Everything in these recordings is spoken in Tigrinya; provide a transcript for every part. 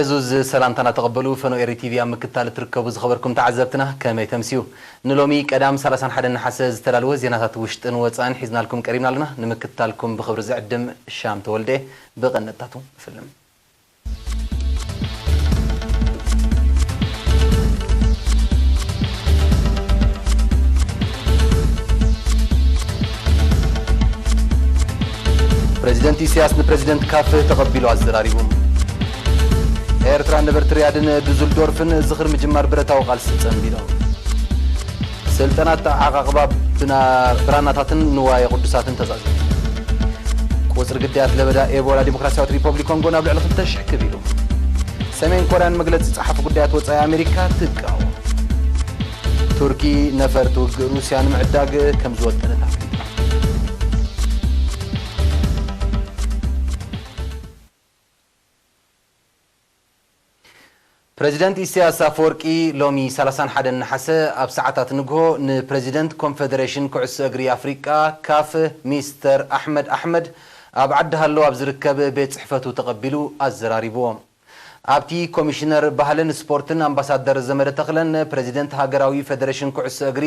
ዕዙዝ ሰላምታና ተቐበሉ። ፈኖ ኤሪ ቲቪ ኣብ ምክትታል እትርከቡ ዝኸበርኩም ተዓዘብትና ከመይ ተምስዩ? ንሎሚ ቀዳም ሰላሳን ሓደን ነሓሰ ዝተዳለወ ዜናታት ውሽጥን ወጻእን ሒዝናልኩም ቀሪብና ኣለና። ንምክትታልኩም ብኽብሪ ዝዕድም ሻም ተወልደ። ብቐንድታቱ ንፍልም። ፕረዚደንት ኢሳያስ ንፕረዚደንት ካፍ ተቐቢሉ ኣዘራሪቡ። ኤርትራን ነበርቲ ሪያድን ዱስልዶርፍን ዝኽሪ ምጅማር ብረታዊ ቃልሲ ጸንቢሎም። ስልጠና ኣተዓቓቕባ ብና-፣ ብራናታትን ንዋየ ቅዱሳትን ተዛዚሙ። ቁጽሪ ግዳያት ለበዳ ኤቦላ ዲሞክራሲያዊት ሪፐብሊክ ኮንጎ ናብ ልዕሊ ክልተ ሽሕ ክብ ኢሉ። ሰሜን ኮርያን መግለጺ ጸሓፊ ጉዳያት ወጻኢ ኣሜሪካ ትቃወም። ቱርኪ ነፈርቲ ውግእ ሩስያ ንምዕዳግ ከም ዝወጠነት ኣፍሊጣ። ፕረዚደንት ኢሳያስ ኣፈወርቂ ሎሚ ሰላሳን ሓደን ነሓሰ ኣብ ሰዓታት ንግሆ ንፕረዚደንት ኮንፈደሬሽን ኩዕሶ እግሪ ኣፍሪቃ ካፍ ሚስተር ኣሕመድ ኣሕመድ ኣብ ዓዲ ሃሎ ኣብ ዝርከብ ቤት ጽሕፈቱ ተቐቢሉ ኣዘራሪብዎ። ኣብቲ ኮሚሽነር ባህልን ስፖርትን ኣምባሳደር ዘመደ ተኽለን ፕረዚደንት ሃገራዊ ፈደሬሽን ኩዕሶ እግሪ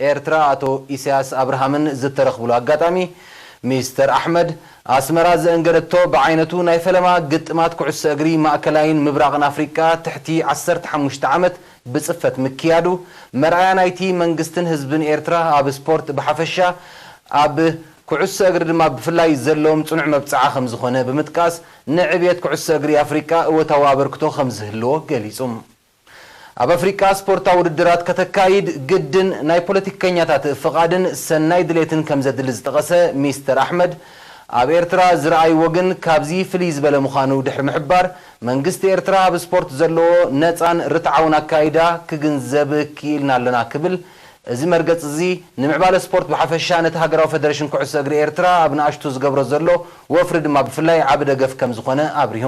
ኤርትራ ኣቶ ኢሳያስ ኣብርሃምን ዝተረኽብሉ ኣጋጣሚ፣ ሚስተር ኣሕመድ፣ ኣስመራ ዘእንገደቶ ብዓይነቱ ናይ ፈለማ ግጥማት ኩዕሶ እግሪ ማእከላይን ምብራቕን ኣፍሪቃ ትሕቲ ዓሰርተ ሓሙሽተ ዓመት ብጽፈት ምክያዱ፣ መርኣያ ናይቲ መንግስትን ህዝብን ኤርትራ ኣብ ስፖርት ብሓፈሻ፣ ኣብ ኩዕሶ እግሪ ድማ ብፍላይ ዘለዎም ጽኑዕ መብጽዓ ከም ዝኾነ ብምጥቃስ፣ ንዕብየት ኩዕሶ እግሪ ኣፍሪቃ እወታዊ ኣበርክቶ ከም ዝህልዎ ገሊጹ። ኣብ ኣፍሪቃ ስፖርታዊ ውድድራት ከተካይድ ግድን ናይ ፖለቲከኛታት ፍቓድን ሰናይ ድሌትን ከም ዘድሊ ዝጠቐሰ ሚስተር ኣሕመድ፣ ኣብ ኤርትራ ዝረኣይዎ ግን ካብዚ ፍልይ ዝበለ ምዃኑ ድሕሪ ምሕባር፣ መንግስቲ ኤርትራ ኣብ ስፖርት ዘለዎ ነጻን ርትዓውን ኣካይዳ ክግንዘብ ክኢልና ኣለና ክብል፣ እዚ መርገጽ እዚ ንምዕባለ ስፖርት ብሓፈሻ ነቲ ሃገራዊ ፈደረሽን ኩዕሶ እግሪ ኤርትራ ኣብ ንኣሽቱ ዝገብሮ ዘሎ ወፍሪ ድማ ብፍላይ ዓቢ ደገፍ ከም ዝኾነ ኣብሪሁ።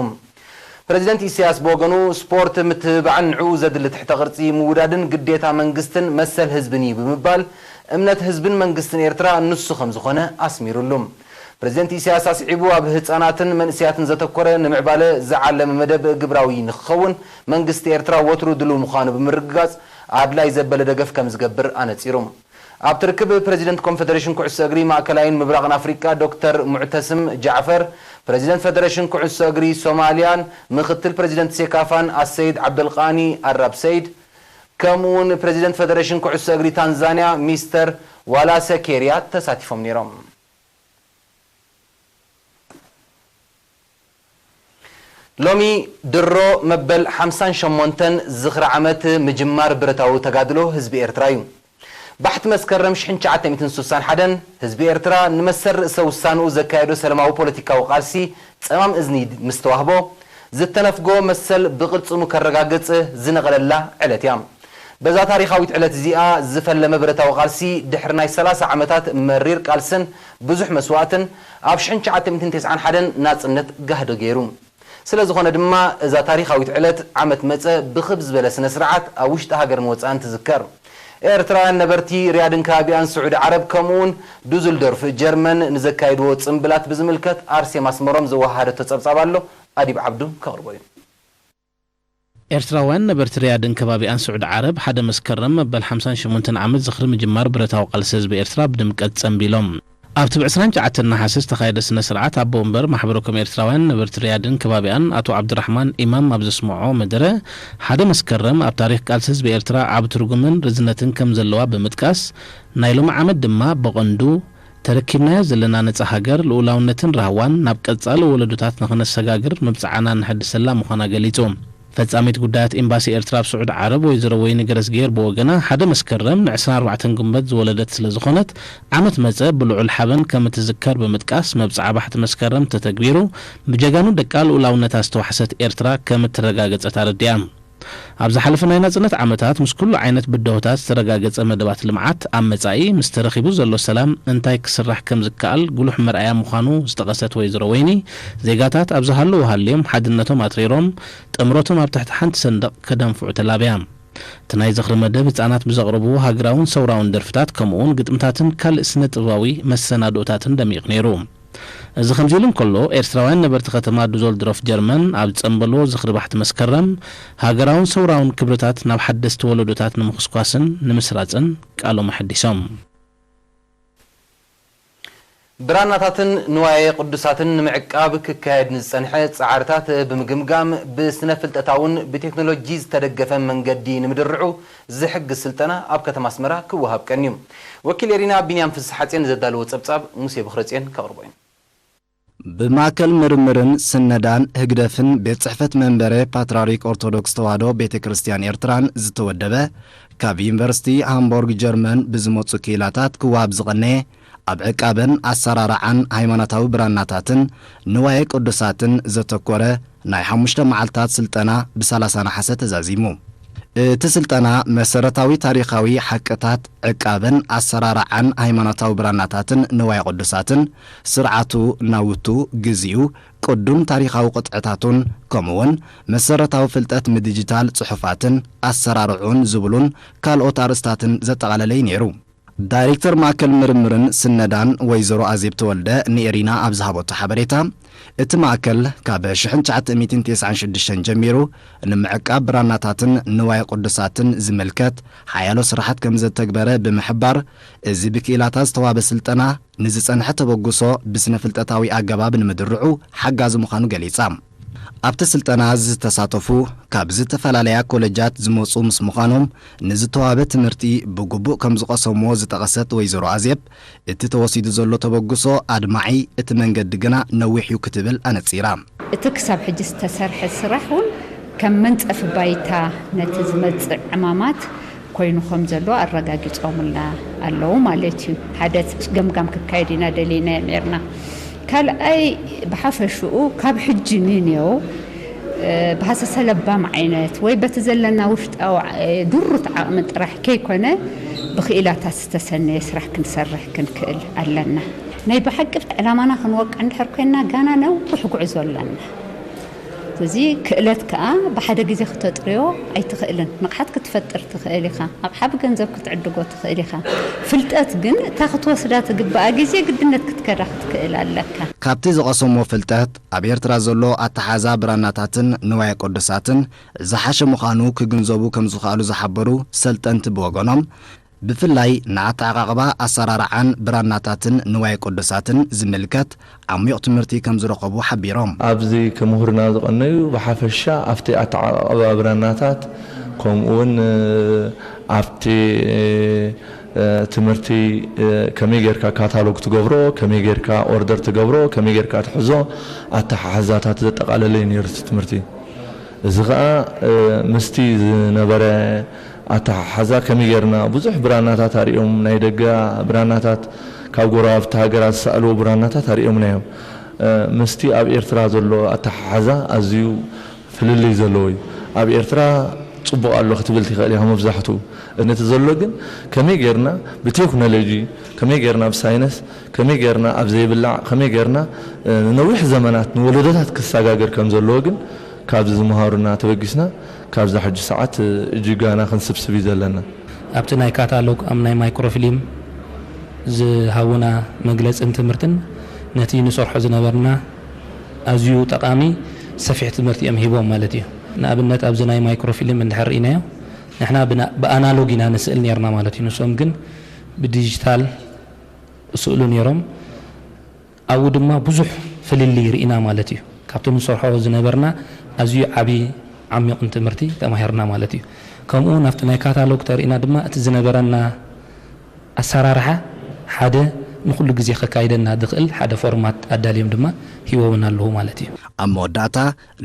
ፕረዚደንት ኢሳያስ ብወገኑ፣ ስፖርት ምትብባዕን ንዕኡ ዘድሊ ትሕተ ቅርጺ ምውዳድን ግዴታ መንግስትን መሰል ህዝብን እዩ ብምባል፣ እምነት ህዝብን መንግስትን ኤርትራ ንሱ ከም ዝኾነ ኣስሚሩሉ። ፕረዚደንት ኢሳያስ ኣስዒቡ፣ ኣብ ህጻናትን መንእሰያትን ዘተኮረ ንምዕባለ ዝዓለመ መደብ ግብራዊ ንክኸውን መንግስቲ ኤርትራ ወትሩ ድሉው ምዃኑ ብምርግጋጽ፣ ኣድላይ ዘበለ ደገፍ ከም ዝገብር ኣነጺሩ። ኣብቲ ርክብ፣ ፕረዚደንት ኮንፈደሬሽን ኩዕሶ እግሪ ማእከላይን ምብራቕን ኣፍሪቃ ዶክተር ሙዕተስም ጃዕፈር፣ ፕረዚደንት ፈደሬሽን ኩዕሶ እግሪ ሶማልያን ምኽትል ፕረዚደንት ሴካፋን ኣሰይድ ዓብደልቃኒ ኣራብ ሰይድ፣ ከምኡ እውን ፕረዚደንት ፈደሬሽን ኩዕሶ እግሪ ታንዛንያ ሚስተር ዋላሰ ኬርያ ተሳቲፎም ነይሮም። ሎሚ ድሮ መበል ሓምሳን ሸሞንተን ዝኽሪ ዓመት ምጅማር ብረታዊ ተጋድሎ ህዝቢ ኤርትራ እዩ። ባሕቲ መስከረም ሽሕን ትሽዓተ ሚእትን ስሳን ሓደን ህዝቢ ኤርትራ ንመሰል ርእሰ ውሳንኡ ዘካየዶ ሰላማዊ ፖለቲካዊ ቃልሲ ጸማም እዝኒ ምስ ተዋህቦ፣ ዝተነፍጎ መሰል ብቕልጽሙ ከረጋግጽ ዝነቐለላ ዕለት እያ። በዛ ታሪኻዊት ዕለት እዚኣ ዝፈለመ ብረታዊ ቃልሲ፣ ድሕሪ ናይ ሰላሳ ዓመታት መሪር ቃልስን ብዙሕ መስዋእትን፣ ኣብ ሽሕን ትሽዓተ ሚእትን ተስዓን ሓደን ናጽነት ጋህዲ ገይሩ። ስለ ዝኾነ ድማ፣ እዛ ታሪኻዊት ዕለት ዓመት መጸ ብኽብ ዝበለ ስነ ስርዓት ኣብ ውሽጢ ሃገርን ወጻእን ትዝከር። ኤርትራውያን ነበርቲ ሪያድን ከባቢኣን ስዑዲ ዓረብ፣ ከምኡውን ዱዝልዶርፍ ጀርመን ንዘካየድዎ ጽምብላት ብዝምልከት ኣርሴማ ኣስመሮም ዘወሃደቶ ጸብጻብ ኣሎ፣ ኣዲብ ዓብዱ ከቕርቦ እዩ። ኤርትራውያን ነበርቲ ሪያድን ከባቢኣን ስዑዲ ዓረብ፣ ሓደ መስከረም መበል ሓምሳን ሸሞንተን ዓመት ዝኽሪ ምጅማር ብረታዊ ቃልሲ ህዝቢ ኤርትራ ብድምቀት ጸንቢሎም። ኣብቲ ብ ዕስራን ትሽዓተን ነሓሰ ዝተኻየደ ስነ ስርዓት፣ ኣቦ ወንበር ማሕበረ ኮም ኤርትራውያን ነበርቲ ሪያድን ከባቢኣን ኣቶ ዓብዱራሕማን ኢማም ኣብ ዘስምዖ መደረ፣ ሓደ መስከረም ኣብ ታሪኽ ቃልሲ ህዝቢ ኤርትራ ዓቢ ትርጉምን ርዝነትን ከም ዘለዋ ብምጥቃስ፣ ናይ ሎሚ ዓመት ድማ ብቐንዱ ተረኪብናዮ ዘለና ነጻ ሃገር፣ ልኡላውነትን ራህዋን ናብ ቀጻሊ ወለዶታት ንኽነሰጋግር መብጽዓና ነሐድሰላ ምዃና ገሊጹ። ፈጻሚት ጉዳያት ኤምባሲ ኤርትራ ኣብ ስዑዲ ዓረብ ወይዘሮ ወይኒ ገረዝግሄር ብወገና፣ ሓደ መስከረም ንዕስራን ኣርባዕተን ጉንበት ዝወለደት ስለ ዝኾነት፣ ዓመት መጸ ብልዑል ሓበን ከም እትዝከር ብምጥቃስ፣ መብጽዓ ባሕቲ መስከረም ተተግቢሩ፣ ብጀጋኑ ደቃ ልኡላውነታ ዝተዋሕሰት ኤርትራ ከም እትረጋገጸት ኣረዲኣ። ኣብ ዝሓለፈ ናይ ናጽነት ዓመታት፣ ምስ ኩሉ ዓይነት ብድሆታት ዝተረጋገጸ መደባት ልምዓት፣ ኣብ መጻኢ ምስ ተረኺቡ ዘሎ ሰላም እንታይ ክስራሕ ከም ዝከኣል ጉሉሕ መርኣያ ምዃኑ ዝጠቐሰት ወይዘሮ ወይኒ፣ ዜጋታት ኣብ ዝሃለዉ ሃልዮም፣ ሓድነቶም ኣትሪሮም፣ ጥምረቶም ኣብ ትሕቲ ሓንቲ ሰንደቕ ከደንፍዑ ተላብያ። እቲ ናይ ዝኽሪ መደብ፣ ህጻናት ብዘቕርብዎ ሃገራውን ሰውራውን ደርፍታት፣ ከምኡውን ግጥምታትን ካልእ ስነ-ጥበባዊ መሰናድኦታትን ደሚቑ ነይሩ። እዚ ከምዚ ኢሉ እንከሎ፣ ኤርትራውያን ነበርቲ ከተማ ዱዞልድሮፍ ጀርመን ኣብ ዝጸንበልዎ ዝኽሪ ባሕቲ መስከረም፣ ሃገራውን ሰውራውን ክብርታት ናብ ሓደስቲ ወለዶታት ንምኹስኳስን ንምስራጽን ቃሎም ኣሐዲሶም። ብራናታትን ንዋየ ቅዱሳትን ንምዕቃብ ክካየድ ንዝጸንሐ ጻዕርታት ብምግምጋም፣ ብስነ ፍልጠታውን ብቴክኖሎጂ ዝተደገፈ መንገዲ ንምድርዑ ዝሕግዝ ስልጠና ኣብ ከተማ ኣስመራ ክወሃብ ቀንዩ። ወኪል ኤሪና ቢንያም ፍስሓጽዮን ዘዳለዎ ጸብጻብ ሙሴ ብኽረጽዮን ከቕርቦ እዩ። ብማእከል ምርምርን ስነዳን ህግደፍን ቤት ጽሕፈት መንበረ ፓትርያርክ ኦርቶዶክስ ተዋህዶ ቤተ ክርስቲያን ኤርትራን ዝተወደበ፣ ካብ ዩኒቨርሲቲ ሃምቦርግ ጀርመን ብዝመጹ ክኢላታት ክወሃብ ዝቐነየ፣ ኣብ ዕቃበን ኣሰራርዓን ሃይማኖታዊ ብራናታትን ንዋየ ቅዱሳትን ዘተኮረ ናይ ሓሙሽተ መዓልታት ስልጠና ብሰላሳ ነሓሰ ተዛዚሙ። እቲ ስልጠና መሰረታዊ ታሪኻዊ ሓቅታት ዕቃበን ኣሰራርዓን ሃይማኖታዊ ብራናታትን ንዋየ ቅዱሳትን፣ ስርዓቱ፣ ናውቱ፣ ግዚኡ፣ ቅዱን ታሪኻዊ ቅጥዕታቱን፣ ከምኡውን መሰረታዊ ፍልጠት ምድጅታል ጽሑፋትን ኣሰራርዑን ዝብሉን ካልኦት ኣርእስታትን ዘጠቓለለ እዩ ነይሩ። ዳይሬክተር ማእከል ምርምርን ስነዳን ወይዘሮ ኣዜብ ተወልደ ንኤሪና ኣብ ዝሃበቶ ሓበሬታ፣ እቲ ማእከል ካብ ሽሕን ትሽዓተ ሚእትን ተስዓን ሽዱሽተን ጀሚሩ ንምዕቃብ ብራናታትን ንዋየ ቅዱሳትን ዝምልከት ሓያሎ ስራሓት ከም ዘተግበረ ብምሕባር፣ እዚ ብክኢላታት ዝተዋበ ስልጠና ንዝጸንሐ ተበግሶ ብስነ ፍልጠታዊ ኣገባብ ንምድርዑ ሓጋዚ ምዃኑ ገሊጻ። ኣብቲ ስልጠና ዝተሳተፉ ካብ ዝተፈላለያ ኮለጃት ዝመጹ ምስ ምዃኖም፣ ንዝተዋበ ትምህርቲ ብግቡእ ከም ዝቐሰምዎ ዝጠቐሰት ወይዘሮ ኣዜብ፣ እቲ ተወሲዱ ዘሎ ተበግሶ ኣድማዒ፣ እቲ መንገዲ ግና ነዊሕ እዩ ክትብል ኣነጺራ። እቲ ክሳብ ሕጂ ዝተሰርሐ ስራሕ እውን ከም መንጸፊ ባይታ ነቲ ዝመጽእ ዕማማት ኮይኑ ከም ዘሎ ኣረጋጊጾምልና ኣለዉ ማለት እዩ። ሓደ ገምጋም ክካየድ ኢና ደሊና ኔርና። ካልኣይ ብሓፈሽኡ ካብ ሕጂ ንኔው ብሃሰሰ ለባም ዓይነት ወይ በቲ ዘለና ውሽጣዊ ድሩት ዓቕሚ ጥራሕ ከይኮነ ብክኢላታት ዝተሰነየ ስራሕ ክንሰርሕ ክንክእል ኣለና። ናይ ብሓቂ ዕላማና ክንወቅዕ እንድሕር ኮይንና ጋና ነዊሕ ጉዕዞ ኣለና። እዚ ክእለት ከኣ ብሓደ ግዜ ክተጥርዮ ኣይትኽእልን። ንቕሓት ክትፈጥር ትኽእል ኢኻ፣ ኣቕሓ ብገንዘብ ክትዕድጎ ትኽእል ኢኻ። ፍልጠት ግን እታ ክትወስዳ ትግብኣ ግዜ ግድነት ክትከዳ ክትክእል ኣለካ። ካብቲ ዝቐሰሞ ፍልጠት ኣብ ኤርትራ ዘሎ ኣተሓዛ ብራናታትን ንዋየ ቅዱሳትን ዝሓሸ ምዃኑ ክግንዘቡ ከም ዝኸኣሉ ዝሓበሩ ሰልጠንቲ ብወገኖም፣ ብፍላይ ንኣተዓቓቕባ ኣሰራርዓን ብራናታትን ንዋየ ቅዱሳትን ዝምልከት ዓሚቕ ትምህርቲ ከም ዝረኸቡ ሓቢሮም። ኣብዚ ክምህሩና ዝቐነዩ ብሓፈሻ ኣብቲ ኣተዓቓቕባ ብራናታት ከምኡ እውን ኣብቲ ትምህርቲ ከመይ ጌርካ ካታሎግ ትገብሮ፣ ከመይ ጌርካ ኦርደር ትገብሮ፣ ከመይ ጌርካ ትሕዞ ኣተሓሕዛታት ዘጠቓለለ እዩ ነይሩ እቲ ትምህርቲ። እዚ ኸኣ ምስቲ ዝነበረ ኣተሓሕዛ ከመይ ጌርና ብዙሕ ብራናታት ኣርእዮም፣ ናይ ደገ ብራናታት ካብ ጎረባብቲ ሃገራት ዝሰኣልዎ ብራናታት ኣርእዮምና እዮም። ምስቲ ኣብ ኤርትራ ዘሎ ኣተሓሕዛ ኣዝዩ ፍልልይ ዘለዎ እዩ። ኣብ ኤርትራ ጽቡቕ ኣሎ ክትብል ትኽእል ኢኻ መብዛሕትኡ። ነቲ ዘሎ ግን ከመይ ጌርና ብቴክኖሎጂ፣ ከመይ ጌርና ብሳይነስ፣ ከመይ ጌርና ኣብ ዘይብላዕ፣ ከመይ ጌርና ንነዊሕ ዘመናት ንወለዶታት ክሰጋገር ከም ዘለዎ ግን ካብዚ ዝመሃሩና ተበጊስና ካብዛ ሕጂ ሰዓት እጅጋና ክንስብስብ እዩ ዘለና። ኣብቲ ናይ ካታሎግ ኣብ ናይ ማይክሮፊልም ዝሃቡና መግለጽን ትምህርትን ነቲ ንሰርሖ ዝነበርና ኣዝዩ ጠቓሚ ሰፊሕ ትምህርቲ እዮም ሂቦም ማለት እዩ። ንኣብነት ኣብዚ ናይ ማይክሮፊልም እንድሕር ርኢናዮ ንሕና ብኣናሎግ ኢና ንስእል ነርና ማለት እዩ። ንሶም ግን ብዲጂታል ስእሉ ነይሮም። ኣብኡ ድማ ብዙሕ ፍልልይ ርኢና ማለት እዩ። ካብቲ ንሰርሖ ዝነበርና ኣዝዩ ዓቢ ዓሚቕን ትምህርቲ ተማሂርና ማለት እዩ። ከምኡ እውን ኣብቲ ናይ ካታሎግ ተሪእና ድማ እቲ ዝነበረና ኣሰራርሓ ሓደ ንኹሉ ግዜ ከካይደና ዝኽእል ሓደ ፎርማት ኣዳልዮም ድማ ሂቦምና ኣለዉ ማለት እዩ። ኣብ መወዳእታ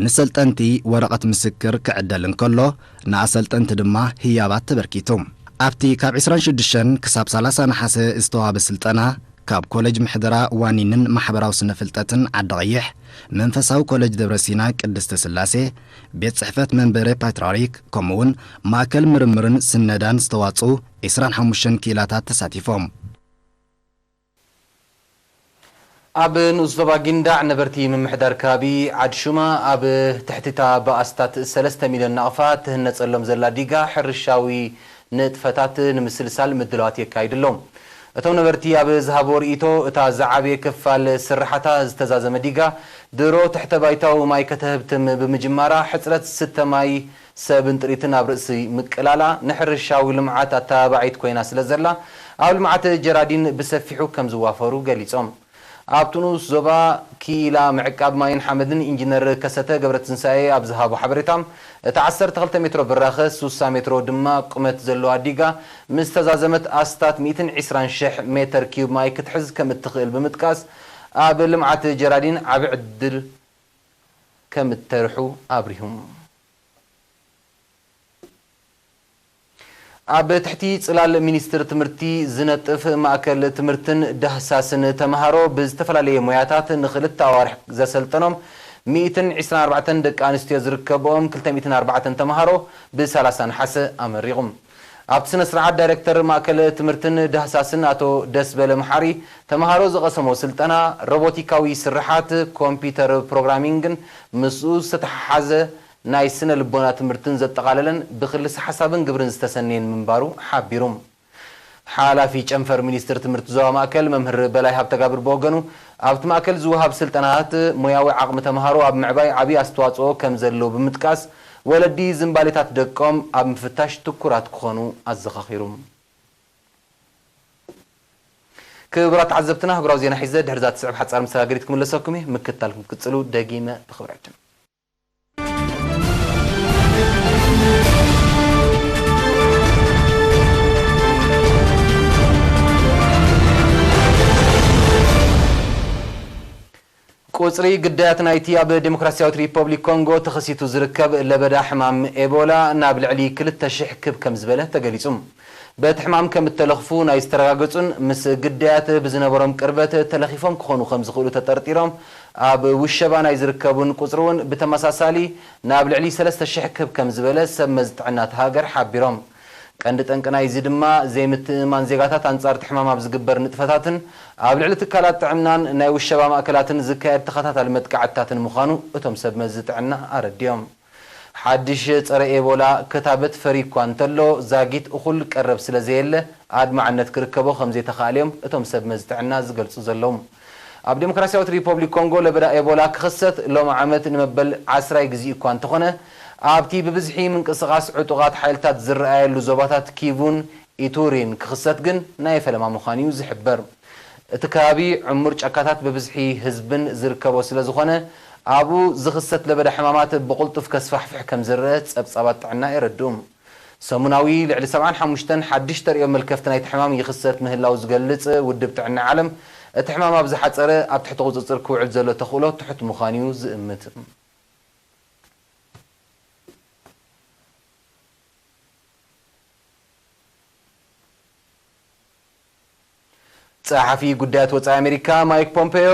ንሰልጠንቲ ወረቐት ምስክር ክዕደል እንከሎ ንኣሰልጠንቲ ድማ ህያባት ተበርኪቱ። ኣብቲ ካብ ዕስራን ሽዱሽተን ክሳብ ሰላሳ ነሓሰ ዝተዋህበ ስልጠና ካብ ኮለጅ ምሕደራ ዋኒንን ማሕበራዊ ስነ ፍልጠትን ዓዲ ቐይሕ፣ መንፈሳዊ ኮለጅ ደብረ ሲና ቅድስተ ስላሴ፣ ቤት ጽሕፈት መንበረ ፓትርያርክ ከምኡውን ማእከል ምርምርን ስነዳን ዝተዋጽኡ ዕስራን ሓሙሽተን ክኢላታት ተሳቲፎም። ኣብ ንኡስ ዞባ ጊንዳዕ ነበርቲ ምምሕዳር ከባቢ ዓድሹማ ኣብ ትሕቲታ ብኣስታት ሰለስተ ሚልዮን ናቕፋ ትህነጸሎም ዘላ ዲጋ ሕርሻዊ ንጥፈታት ንምስልሳል ምድላዋት የካይዱ ኣለዉ። እቶም ነበርቲ ኣብ ዝሃብዎ ርእይቶ፣ እታ ዝዓበየ ክፋል ስርሓታ ዝተዛዘመ ዲጋ ድሮ ትሕተ ባይታዊ ማይ ከተህብትም ብምጅማራ፣ ሕጽረት ዝስተ ማይ፣ ሰብን ጥሪትን ኣብ ርእሲ ምቅላላ፣ ንሕርሻዊ ልምዓት ኣተባባዒት ኮይና ስለ ዘላ፣ ኣብ ልምዓት ጀራዲን ብሰፊሑ ከም ዝዋፈሩ ገሊጾም። ኣብቲ ንኡስ ዞባ ክኢላ ምዕቃብ ማይን ሓመድን ኢንጂነር ከሰተ ገብረትንሳኤ ኣብ ዝሃቦ ሓበሬታ፣ እታ ዓሰርተ ክልተ ሜትሮ ብራኸ፣ ስሳ ሜትሮ ድማ ቁመት ዘለዋ ዲጋ ምስ ተዛዘመት፣ ኣስታት ሚእትን ዕስራን ሽሕ ሜተር ኪዩብ ማይ ክትሕዝ ከም እትኽእል ብምጥቃስ፣ ኣብ ልምዓት ጀራዲን ዓቢ ዕድል ከም እተርሑ ኣብሪሁ። ኣብ ትሕቲ ጽላል ሚኒስትሪ ትምህርቲ ዝነጥፍ ማእከል ትምህርትን ዳህሳስን፣ ተመሃሮ ብዝተፈላለየ ሞያታት ንኽልተ ኣዋርሕ ዘሰልጠኖም ሚእትን ዕስራን ኣርባዕተን ደቂ ኣንስትዮ ዝርከብኦም ክልተ ሚእትን ኣርባዕተን ተመሃሮ ብሰላሳ ነሓሰ ኣመሪቑ። ኣብቲ ስነ ስርዓት፣ ዳይሬክተር ማእከል ትምህርትን ዳህሳስን ኣቶ ደስበለ መሓሪ፣ ተመሃሮ ዝቐሰሞ ስልጠና ሮቦቲካዊ ስርሓት፣ ኮምፒውተር ፕሮግራሚንግን ምስኡ ዝተተሓሓዘ ናይ ስነ ልቦና ትምህርትን ዘጠቓለለን ብክልሰ ሓሳብን ግብርን ዝተሰነየን ምንባሩ ሓቢሩ። ሓላፊ ጨንፈር ሚኒስትሪ ትምህርቲ ዞባ ማእከል መምህር በላይ ሃብተጋብር ብወገኑ፣ ኣብቲ ማእከል ዝወሃብ ስልጠናታት ሞያዊ ዓቕሚ ተምሃሮ ኣብ ምዕባይ ዓብዪ ኣስተዋፅኦ ከም ዘለዎ ብምጥቃስ፣ ወለዲ ዝንባሌታት ደቆም ኣብ ምፍታሽ ትኩራት ክኾኑ ኣዘኻኺሩ። ክቡራት ተዓዘብትና፣ ኣህጉራዊ ዜና ሒዘ ድሕሪ እዛ ትስዕብ ሓጻር መሰጋገሪት ክምለሰኩም እየ። ምክትታልኩም ክትቅጽሉ ደጊመ ብኽብሪ ዕድም። ቁጽሪ ግዳያት ናይቲ ኣብ ዴሞክራሲያዊት ሪፐብሊክ ኮንጎ ተኸሲቱ ዝርከብ ለበዳ ሕማም ኤቦላ ናብ ልዕሊ ክልተ ሽሕ ክብ ከም ዝበለ ተገሊጹ። በቲ ሕማም ከም እተለኽፉ ናይ ዝተረጋገጹን ምስ ግዳያት ብዝነበሮም ቅርበት ተለኺፎም ክኾኑ ከም ዝኽእሉ ተጠርጢሮም ኣብ ውሸባ ናይ ዝርከቡን ቁጽሪ እውን ብተመሳሳሊ ናብ ልዕሊ ሰለስተ ሽሕ ክብ ከም ዝበለ ሰብ መዚ ጥዕና እታ ሃገር ሓቢሮም። ቀንዲ ጠንቂ ናይዚ ድማ ዘይምትእምማን ዜጋታት ኣንጻር እቲ ሕማም ኣብ ዝግበር ንጥፈታትን ኣብ ልዕሊ ትካላት ጥዕናን ናይ ውሸባ ማእከላትን ዝካየድ ተኸታታሊ መጥቃዕትታትን ምዃኑ እቶም ሰብ መዚ ጥዕና ኣረዲኦም። ሓድሽ ጸረ ኤቦላ ክታበት ፈርዩ እኳ እንተሎ፣ ዛጊት እኹል ቀረብ ስለ ዘየለ፣ ኣድማዕነት ክርከቦ ከም ዘይተኻእለ እዮም እቶም ሰብ መዚ ጥዕና ዝገልጹ ዘለዉ። ኣብ ዴሞክራሲያዊት ሪፐብሊክ ኮንጎ ለበዳ ኤቦላ ክኽሰት ሎም ዓመት ንመበል ዓስራይ ግዜ እኳ እንተኾነ፣ ኣብቲ ብብዝሒ ምንቅስቓስ ዕጡቓት ሓይልታት ዝረኣየሉ ዞባታት ኪቡን ኢቱሪን ክኽሰት ግን ናይ ፈለማ ምዃኑ እዩ ዝሕበር። እቲ ከባቢ ዕሙር ጫካታት ብብዝሒ ህዝብን ዝርከቦ ስለ ዝኾነ፣ ኣብኡ ዝኽሰት ለበዳ ሕማማት ብቕልጡፍ ከስፋሕፍሕ ከም ዝረአ ጸብጻባት ጥዕና የረድኡ። ሰሙናዊ ልዕሊ ሰብዓን ሓሙሽተን ሓድሽ ተርእዮ መልከፍቲ ናይቲ ሕማም ይኽሰት ምህላው ዝገልጽ ውድብ ጥዕና ዓለም፣ እቲ ሕማም ኣብ ዝሓጸረ ኣብ ትሕቲ ቁጽጽር ክውዕል ዘሎ ተኽእሎ ትሑት ምዃኑ እዩ ዝእምት። ጸሓፊ ጉዳያት ወጻኢ ኣሜሪካ ማይክ ፖምፔዮ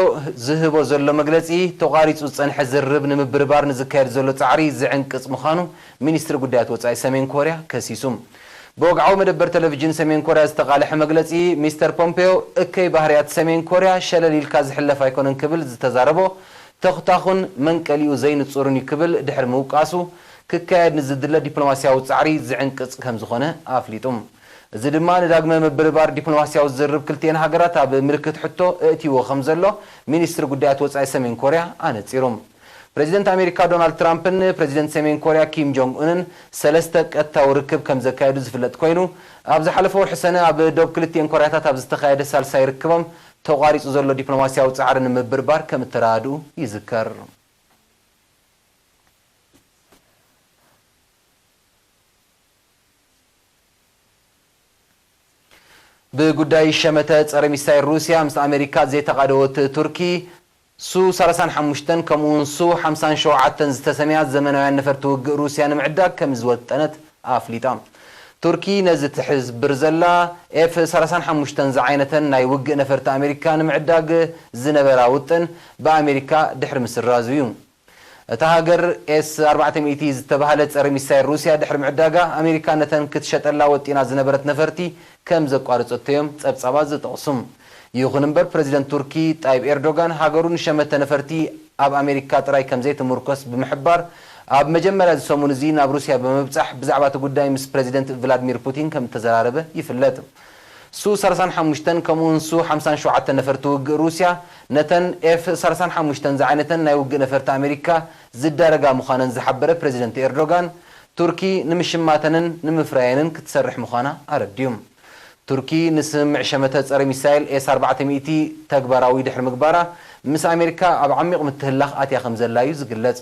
ዝህቦ ዘሎ መግለጺ፣ ተቋሪጹ ዝጸንሐ ዝርርብ ንምብርባር ንዝካየድ ዘሎ ጻዕሪ ዝዕንቅጽ ምዃኑ ሚኒስትሪ ጉዳያት ወጻኢ ሰሜን ኮርያ ከሲሱ። ብወግዓዊ መደበር ቴሌቪዥን ሰሜን ኮርያ ዝተቓልሐ መግለጺ፣ ሚስተር ፖምፔዮ፣ እከይ ባህርያት ሰሜን ኮርያ ሸለል ኢልካ ዝሕለፍ ኣይኮነን ክብል ዝተዛረቦ፣ ተኹታኹን መንቀሊኡ ዘይንጹርን እዩ ክብል ድሕሪ ምውቃሱ፣ ክካየድ ንዝድለ ዲፕሎማስያዊ ጻዕሪ ዝዕንቅጽ ከም ዝኾነ ኣፍሊጡ። እዚ ድማ ንዳግመ ምብርባር ዲፕሎማስያዊ ዝርርብ ክልቲኤን ሃገራት ኣብ ምልክት ሕቶ እእትይዎ ከም ዘሎ ሚኒስትሪ ጉዳያት ወጻኢ ሰሜን ኮርያ ኣነጺሩ። ፕሬዚደንት ኣሜሪካ ዶናልድ ትራምፕን ፕሬዚደንት ሰሜን ኮርያ ኪም ጆንግ ኡንን ሰለስተ ቀጥታዊ ርክብ ከም ዘካየዱ ዝፍለጥ ኮይኑ፣ ኣብ ዝሓለፈ ወርሒ ሰነ ኣብ ዶብ ክልቲኤን ኮርያታት ኣብ ዝተኻየደ ሳልሳይ ርክቦም፣ ተቋሪጹ ዘሎ ዲፕሎማስያዊ ጻዕሪ ንምብርባር ከም እተረዳድኡ ይዝከር። ብጉዳይ ሸመተ ጸረ ሚሳይል ሩስያ ምስ ኣሜሪካ ዘይተቓደወት ቱርኪ፣ ሱ ሰላሳን ሓሙሽተን ከምኡውን ሱ ሓምሳን ሸውዓተን ዝተሰምያ ዘመናውያን ነፈርቲ ውግእ ሩስያ ንምዕዳግ ከም ዝወጠነት ኣፍሊጣ። ቱርኪ ነዚ ትሕብር ዘላ፣ ኤፍ ሰላሳን ሓሙሽተን ዝዓይነተን ናይ ውግእ ነፈርቲ ኣሜሪካ ንምዕዳግ ዝነበራ ውጥን ብኣሜሪካ ድሕሪ ምስራዙ እዩ። እታ ሃገር ኤስ ኣርባዕተ ሚእቲ ዝተባህለ ጸረ ሚሳይል ሩስያ ድሕሪ ምዕዳጋ፣ ኣሜሪካ ነተን ክትሸጠላ ወጢና ዝነበረት ነፈርቲ ከም ዘቋረጸቶ እዮም ጸብጻባት ዝጠቕሱ። ይኹን እምበር፣ ፕረዚደንት ቱርኪ ጣይብ ኤርዶጋን፣ ሃገሩ ንሸመተ ነፈርቲ ኣብ ኣሜሪካ ጥራይ ከም ዘይትምርኮስ ብምሕባር፣ ኣብ መጀመርያ እዚ ሰሙን እዚ ናብ ሩስያ ብምብጻሕ ብዛዕባ እቲ ጉዳይ ምስ ፕረዚደንት ቭላድሚር ፑቲን ከም እተዘራረበ ይፍለጥ። ሱ ሰላሳን ሓሙሽተን ከምኡውን ሱ ሓምሳን ሸውዓተን ነፈርቲ ውግእ ሩስያ ነተን ኤፍ ሰላሳን ሓሙሽተን ዝዓይነተን ናይ ውግእ ነፈርቲ ኣሜሪካ ዝዳረጋ ምዃነን ዝሓበረ ፕሬዚደንት ኤርዶጋን፣ ቱርኪ ንምሽማተንን ንምፍራየንን ክትሰርሕ ምዃና ኣረድዩ። ቱርኪ ንስምምዕ ሸመተ ጸረ ሚሳይል ኤስ ኣርባዕተ ሚእቲ ተግባራዊ ድሕሪ ምግባራ፣ ምስ ኣሜሪካ ኣብ ዓሚቕ ምትህላኽ ኣትያ ከም ዘላ እዩ ዝግለጽ።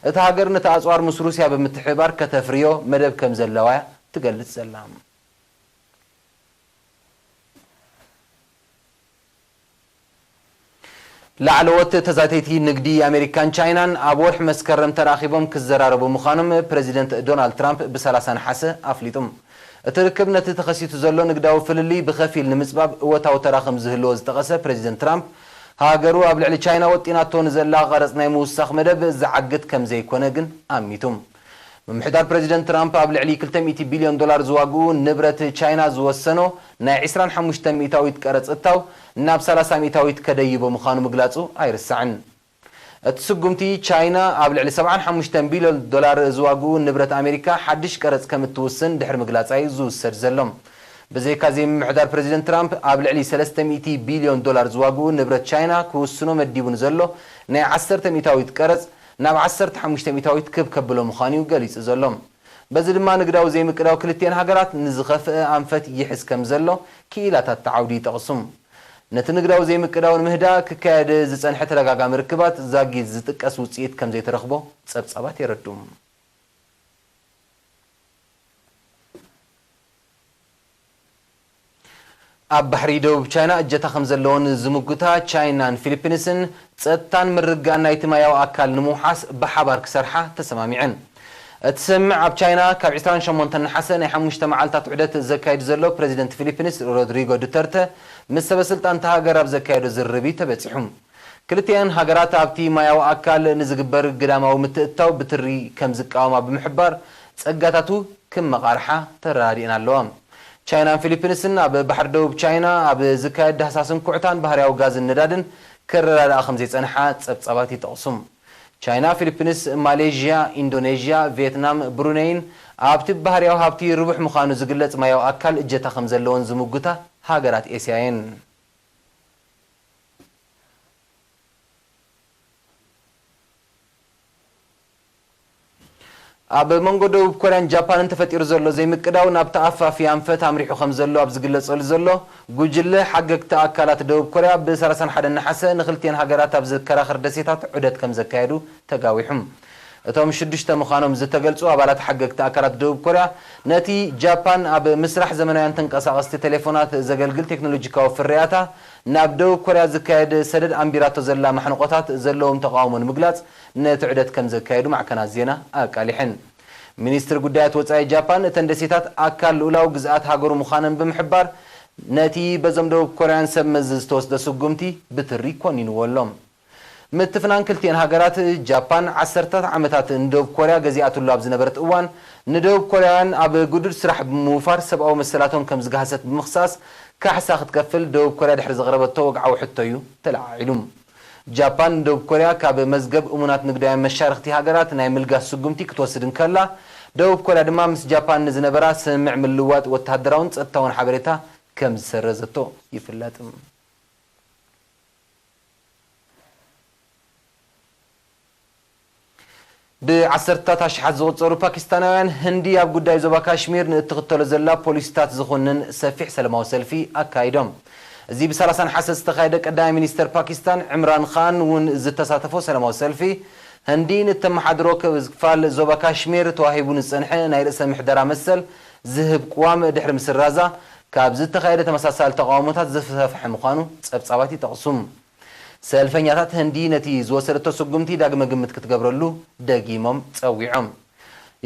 እታ ሃገር ነቲ ኣጽዋር ምስ ሩስያ ብምትሕብባር ከተፍርዮ መደብ ከም ዘለዋ እያ ትገልጽ ዘላ። ላዕለዎት ተዛተይቲ ንግዲ ኣሜሪካን ቻይናን ኣብ ወርሒ መስከረም ተራኺቦም ክዘራረቡ ምዃኖም ፕሬዚደንት ዶናልድ ትራምፕ ብሰላሳ ነሓሰ ኣፍሊጡ። እቲ ርክብ ነቲ ተኸሲቱ ዘሎ ንግዳዊ ፍልልይ ብኸፊል ንምጽባብ እወታዊ ተራ ከም ዝህልዎ ዝጠቐሰ ፕሬዚደንት ትራምፕ፣ ሃገሩ ኣብ ልዕሊ ቻይና ወጢናቶ ንዘላ ቀረጽ ናይ ምውሳኽ መደብ ዝዓግት ከም ዘይኮነ ግን ኣሚቱ። ምምሕዳር ፕሬዚደንት ትራምፕ ኣብ ልዕሊ ክልተ ሚእቲ ቢልዮን ዶላር ዝዋግኡ ንብረት ቻይና ዝወሰኖ ናይ ዕስራን ሓሙሽተን ሚእታዊት ቀረጽ እታው ናብ ሰላሳ ሚእታዊት ከደይቦ ምዃኑ ምግላጹ ኣይርሳዕን። እቲ ስጉምቲ፣ ቻይና ኣብ ልዕሊ ሰብዓን ሓሙሽተን ቢልዮን ዶላር ዝዋግኡ ንብረት ኣሜሪካ ሓድሽ ቀረጽ ከም እትውስን ድሕሪ ምግላጻ እዩ ዝውሰድ ዘሎ። ብዘይካዚ፣ ምምሕዳር ፕሬዚደንት ትራምፕ ኣብ ልዕሊ ሰለስተ ሚእቲ ቢልዮን ዶላር ዝዋግኡ ንብረት ቻይና ክውስኖ መዲቡ ንዘሎ ናይ ዓሰርተ ሚእታዊት ቀረጽ ናብ ዓሰርተ ሓሙሽተ ሚእታዊት ክብ ከብሎ ምዃኑ እዩ ገሊጹ ዘሎ። በዚ ድማ ንግዳዊ ዘይምቅዳው ክልቲኤን ሃገራት ንዝኸፍአ ኣንፈት ይሕዝ ከም ዘሎ ክኢላታት እቲ ዓውዲ ይጠቕሱ። ነቲ ንግዳዊ ዘይምቅዳው ንምህዳእ ክካየድ ዝጸንሐ ተደጋጋሚ ርክባት ዛጊት ዝጥቀስ ውጽኢት ከም ዘይተረኽቦ ጸብጻባት የረድኡ። ኣብ ባሕሪ ደቡብ ቻይና እጀታ ከም ዘለዎን ዝምጉታ ቻይናን ፊሊፒንስን፣ ጸጥታን ምርግጋእን ናይቲ ማያዊ ኣካል ንምውሓስ ብሓባር ክሰርሓ ተሰማሚዐን። እቲ ስምምዕ ኣብ ቻይና ካብ ዕስራን ሸሞንተን ነሓሰ ናይ ሓሙሽተ መዓልታት ዑደት ዘካይድ ዘሎ ፕሬዚደንት ፊሊፒንስ ሮድሪጎ ዱተርተ ምስ ሰበ ስልጣን እታ ሃገር ኣብ ዘካየዶ ዝርርብ እዩ ተበጺሑ። ክልቲኣን ሃገራት ኣብቲ ማያዊ ኣካል ንዝግበር ግዳማዊ ምትእትታው ብትሪ ከም ዝቃወማ ብምሕባር፣ ጸጋታቱ ክመቓርሓ ተረዳዲእን ኣለዋ። ቻይናን ፊሊፒንስን ኣብ ባሕሪ ደቡብ ቻይና ኣብ ዝካየድ ዳህሳስን ኩዕታን ባህርያዊ ጋዝን ነዳድን ክረዳድኣ ከም ዘይጸንሓ ጸብጻባት ይጠቕሱ። ቻይና፣ ፊሊፒንስ፣ ማሌዥያ፣ ኢንዶኔዥያ፣ ቪየትናም፣ ብሩነይን ኣብቲ ብባህርያዊ ሃብቲ ርቡሕ ምዃኑ ዝግለጽ ማያዊ ኣካል እጀታ ከም ዘለወን ዝምጉታ ሃገራት ኤስያ እየን። ኣብ መንጎ ደቡብ ኮርያን ጃፓንን ተፈጢሩ ዘሎ ዘይምቅዳው ናብ ተኣፋፊ ኣንፈት ኣምሪሑ ከም ዘሎ ኣብ ዝግለጸሉ ዘሎ፣ ጉጅለ ሓገግቲ ኣካላት ደቡብ ኮርያ ብ ሰላሳን ሓደን ነሓሰ ንኽልቲኤን ሃገራት ኣብ ዘከራኽር ደሴታት ዑደት ከም ዘካየዱ ተጋዊሑ። እቶም ሽዱሽተ ምዃኖም ዝተገልጹ ኣባላት ሓገግቲ ኣካላት ደቡብ ኮርያ፣ ነቲ ጃፓን ኣብ ምስራሕ ዘመናውያን ተንቀሳቐስቲ ቴሌፎናት ዘገልግል ቴክኖሎጂካዊ ፍርያታ ናብ ደቡብ ኮርያ ዝካየድ ሰደድ ኣንቢራቶ ዘላ ማሕንቖታት ዘለዎም ተቓውሞ ንምግላጽ ነቲ ዑደት ከም ዘካየዱ ማዕከናት ዜና ኣቃሊሐን። ሚኒስትሪ ጉዳያት ወጻኢ ጃፓን፣ እተን ደሴታት ኣካል ልኡላዊ ግዝኣት ሃገሩ ምዃነን ብምሕባር፣ ነቲ በዞም ደቡብ ኮርያውያን ሰብ መዚ ዝተወስደ ስጉምቲ ብትሪ ኮኒንዎ ኣሎ። ምትፍናን ክልቲኤን ሃገራት፣ ጃፓን ዓሰርታት ዓመታት ንደቡብ ኮርያ ገዚኣትሉ ኣብ ዝነበረት እዋን፣ ንደቡብ ኮርያውያን ኣብ ግዱድ ስራሕ ብምውፋር ሰብኣዊ መሰላቶም ከም ዝገሃሰት ብምኽሳስ ካሕሳ ክትከፍል ደቡብ ኮርያ ድሕሪ ዘቕረበቶ ወግዓዊ ሕቶ እዩ ተለዓዒሉ። ጃፓን ንደቡብ ኮርያ ካብ መዝገብ እሙናት ንግዳውያን መሻርኽቲ ሃገራት ናይ ምልጋስ ስጉምቲ ክትወስድ እንከላ፣ ደቡብ ኮርያ ድማ ምስ ጃፓን ንዝነበራ ስምምዕ ምልውዋጥ ወተሃደራውን ጸጥታውን ሓበሬታ ከም ዝሰረዘቶ ይፍለጥ። ብዓሰርተታት ኣሽሓት ዝቑጸሩ ፓኪስታናውያን ህንዲ ኣብ ጉዳይ ዞባ ካሽሚር ንእትኽተሎ ዘላ ፖሊሲታት ዝኹንን ሰፊሕ ሰላማዊ ሰልፊ ኣካይዶም። እዚ ብ ሰላሳ ነሓሰ ዝተኻየደ ቀዳማይ ሚኒስተር ፓኪስታን ዕምራን ኻን እውን ዝተሳተፎ ሰላማዊ ሰልፊ፣ ህንዲ ንተመሓድሮ ክፋል ዞባ ካሽሚር ተዋሂቡ ንዝጸንሐ ናይ ርእሰ ምሕደራ መሰል ዝህብ ቅዋም ድሕሪ ምስራዛ፣ ካብ ዝተኻየደ ተመሳሳሊ ተቓውሞታት ዝሰፍሐ ምዃኑ ጸብጻባት ይጠቕሱ። ሰልፈኛታት ህንዲ ነቲ ዝወሰደቶ ስጉምቲ ዳግመ ግምት ክትገብረሉ ደጊሞም ጸዊዖም።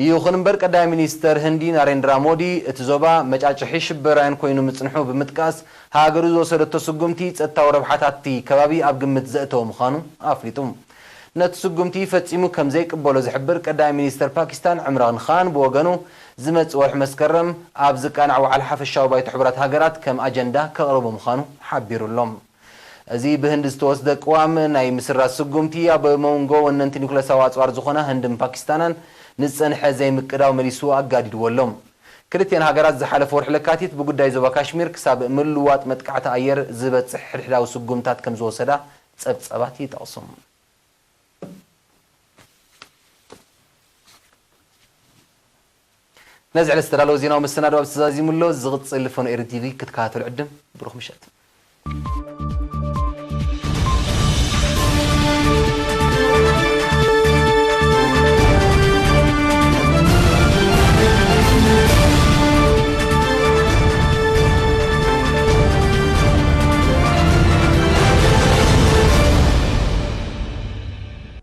ይኹን እምበር፣ ቀዳማይ ሚኒስተር ህንዲ ናሬንድራ ሞዲ፣ እቲ ዞባ መጫጭሒ ሽበራውያን ኮይኑ ምጽንሑ ብምጥቃስ፣ ሃገሩ ዝወሰደቶ ስጉምቲ ጸጥታዊ ረብሓታት እቲ ከባቢ ኣብ ግምት ዘእተወ ምዃኑ ኣፍሊጡ። ነቲ ስጉምቲ ፈጺሙ ከም ዘይቅበሎ ዝሕብር ቀዳማይ ሚኒስተር ፓኪስታን ዕምራን ኻን ብወገኑ፣ ዝመጽእ ወርሒ መስከረም ኣብ ዝቃናዕ ዋዕላ ሓፈሻዊ ባይቶ ሕቡራት ሃገራት ከም ኣጀንዳ ከቕርቦ ምዃኑ ሓቢሩ ኣሎ። እዚ ብህንዲ ዝተወስደ ቅዋም ናይ ምስራዝ ስጉምቲ፣ ኣብ መንጎ ወነንቲ ኒኩለሳዊ ኣጽዋር ዝኾና ህንድን ፓኪስታናን ንዝጸንሐ ዘይምቅዳው መሊሱ ኣጋዲድዎ ኣሎ። ክልቲኤን ሃገራት ዝሓለፈ ወርሒ ለካቲት ብጉዳይ ዞባ ካሽሚር ክሳብ ምልዋጥ መጥቃዕቲ ኣየር ዝበጽሕ ሕድሕዳዊ ስጉምታት ከም ዝወሰዳ ጸብጸባት ይጠቕሱ። ነዚ ዕለት ዝተዳለወ ዜናዊ መሰናዶ ኣብዚ ተዛዚሙ ኣሎ። ዝቕጽል ፈኖ ኤሪ ቲቪ ክትከታተሉ ዕድም። ብሩኽ ምሸት።